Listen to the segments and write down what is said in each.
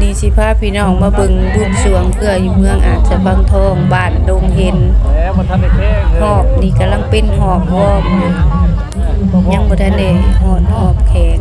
ນີ້ຊິພາພີ່ນ້ອງມາເບິ່ງບຸນສວງເພື່ອຢູ່ເມືອງອາດສະພັງທອງ ບ້ານດົງເຫັນ. ຮອບນີ້ກຳລັງເປັນຮອບວອມຢູ່ ຍັງບໍ່ທັນໄດ້ຮອດຮອບແຂງ.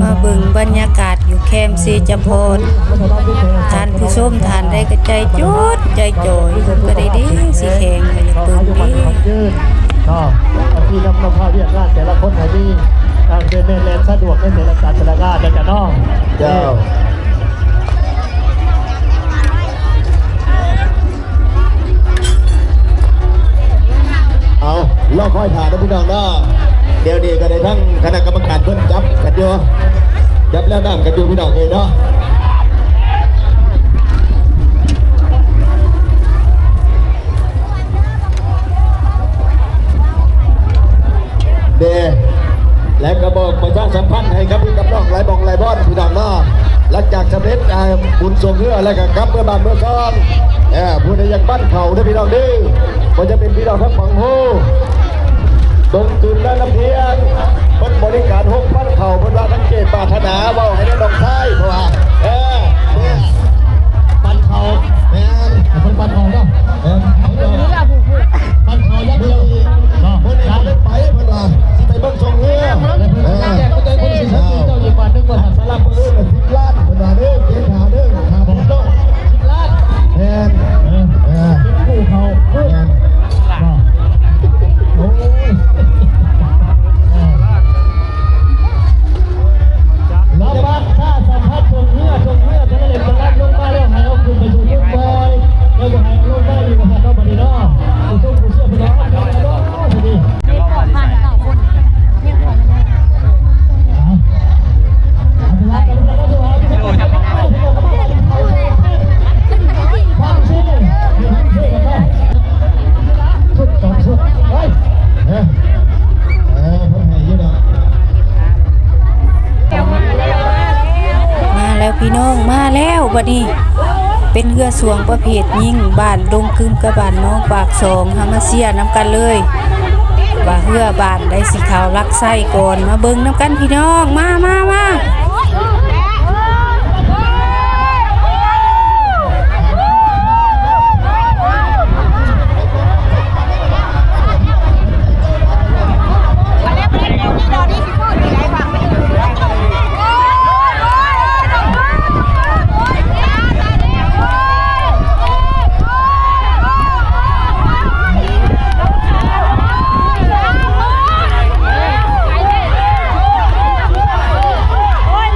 ມາເບິ່ງບັນຍາກາດຢູ່ແຄມເຊຈະພອນ ທ່ານຜູ້ຊົມທ່ານໃດກໍໃຈຈົດໃຈຈ່ອຍ ເພິ່ນກໍໄດ້ດີຊິແຂງ ກໍຢາກເບິ່ງເດ້. ເນາະ ທີ່ນຳ ນຳພາວຽກງານແຕ່ລະຄົນໃຫ້ມີ ອ່າ ເດີນແລ່ນສະດວກໃນແຕ່ລະການແຕ່ລະງານນະຈ໊ະເນາະ. ເຈົ້າ. ເອົາ ລໍຄອຍຖ້າເດີພີ່ນ້ອງເດີ ດຽວນີ້ກໍໄດ້ທັງຄະນະກຳມະການເພິ່ນຈັບກັນຢູ່ ຈັບແລວນ້ຳກັນຢູ່ພີ່ນ້ອງເອີຍເນາະ. ເດ້ ແລະກໍບອກປະຊາສຳພັນໃຫ້ກັບພີ່ກັບນ້ອງຫຼາຍບ່ອນຫຼາຍບ່ອນພີ່ນ້ອງເນາະ. ຫຼັງຈາກສຳເລັດ ອ່າ ບຸນຊ່ວງເຮືອແລ້ວກໍກັບເມືອບ້ານເມືອຊ່ອງ ເອີ ຜູ້ໃດຢາກປັ້ນເຂົ້າເດີພີ່ນ້ອງເດີ ບໍ່ວ່າຈະເປັນພີ່ນ້ອງທາງຝັ່ງໂຮ ດົງກຶມ ນານ້ຳທຽງ ເພິ່ນບໍລິການໂຮງປັ້ນເຂົ້າ ເພິ່ນວ່າສັງເກດປາດຖະໜາ ເວົ້າໃຫ້ແດ່ນ້ອງຊາຍ ເພາະວ່າ ເອີ ປັ້ນເຂົ້າ ແມ່ນ ເພິ່ນປັ້ນເຂົ້າເນາະ ເອີ ເພິ່ນເອົາ ເພິ່ນເອົາຢ່າງດຽວ ເພິ່ນເອົາໄປ ເພິ່ນວ່າຊິໄປເບິ່ງຊ່ວງເຮືອ ເອີ ເພິ່ນເອົາສິບລ້ານ ເພິ່ນວ່າເດີ ເກນຖາເດີ ຖ້າເພິ່ນຕ້ອງສິບລ້ານ ແມ່ນ ເອີ ເອີ ເປັນຜູ້ເຂົາ ແມ່ນ ໂອ້ຍ ເອີ ລາວບັດ ຖ້າສຳພັດ ເທິງເຮືອ ເທິງເຮືອ ເທິງເຮືອ ເພິ່ນກຳລັງລົງມາແລ້ວ ໃຫ້ເອົາຂຶ້ນໄປຢູ່ເທິງບອຍ ແລ້ວບໍ່ໃຫ້ເອົາລົງມາອີກ ວ່າຊັ້ນເນາະ ບັດນີ້ເນາະ ຜູ້ຊົມຜູ້ເຊີຍເພິ່ນວ່າ ເອົາຂຶ້ນໄປເນາະ ບັດນີ້ ມີຂອງຜ່ານເກົ້າຄົນ ມີຂອງ ເອົາ ເອົາ ເອົາ ເອົາ ເອົາ ມາແລ້ວພີ່ນ້ອງ ມາແລ້ວບັດນີ້ ເປັນເຮືອຊ່ວງປະເພດຍິງ ບ້ານດົງກຶມກັບບ້ານໜອງປາກສອງ ເຮົາມາເຊຍນຳກັນເລີຍ ວ່າເຮືອບ້ານໃດຊິເຂົ້າຫຼັກໄຊກ່ອນ ມາເບິ່ງນຳກັນພີ່ນ້ອງ ມາ ມາ ມາ. ໂອ້ຍ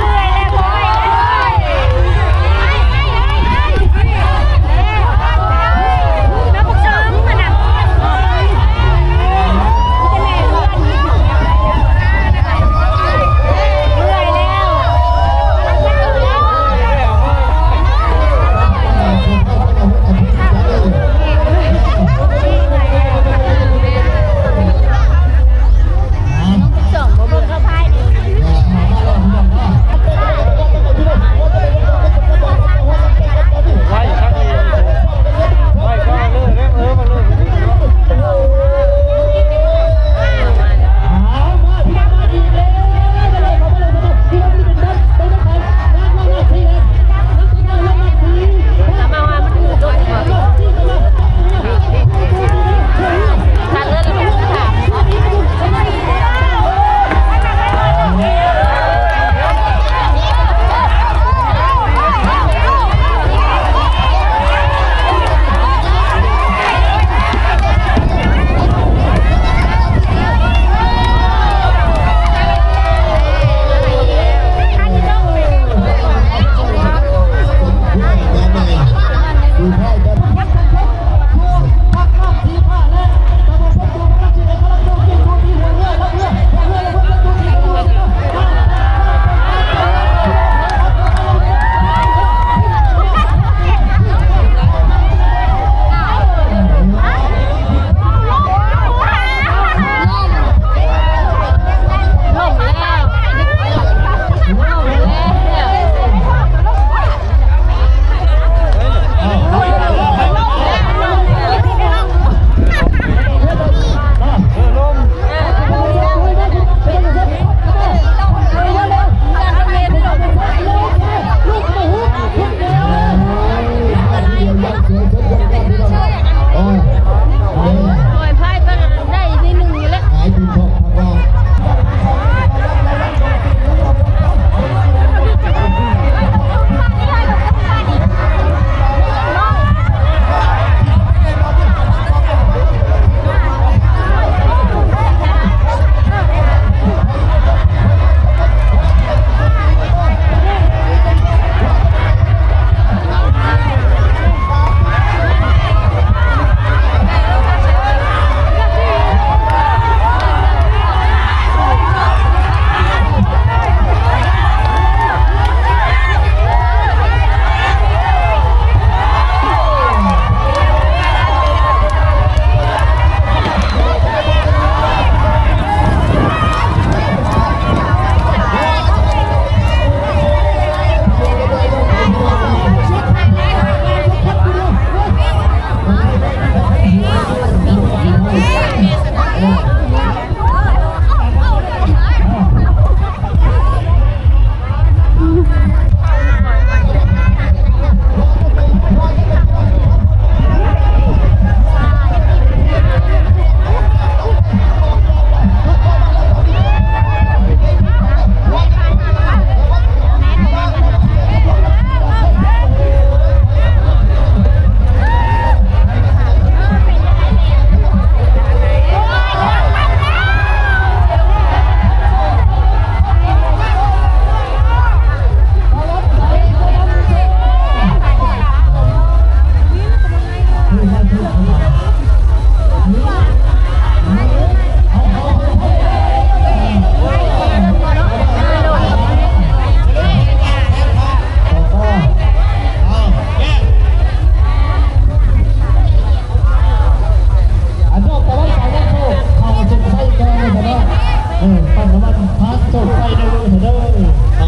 ອາ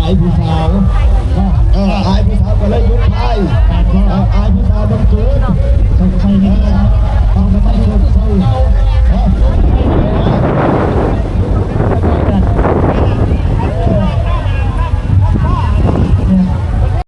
ຍຜູ້ສາວ ເອີ ອາຍຜູ້ສາວກໍເລີຍຢຸດພາຍ.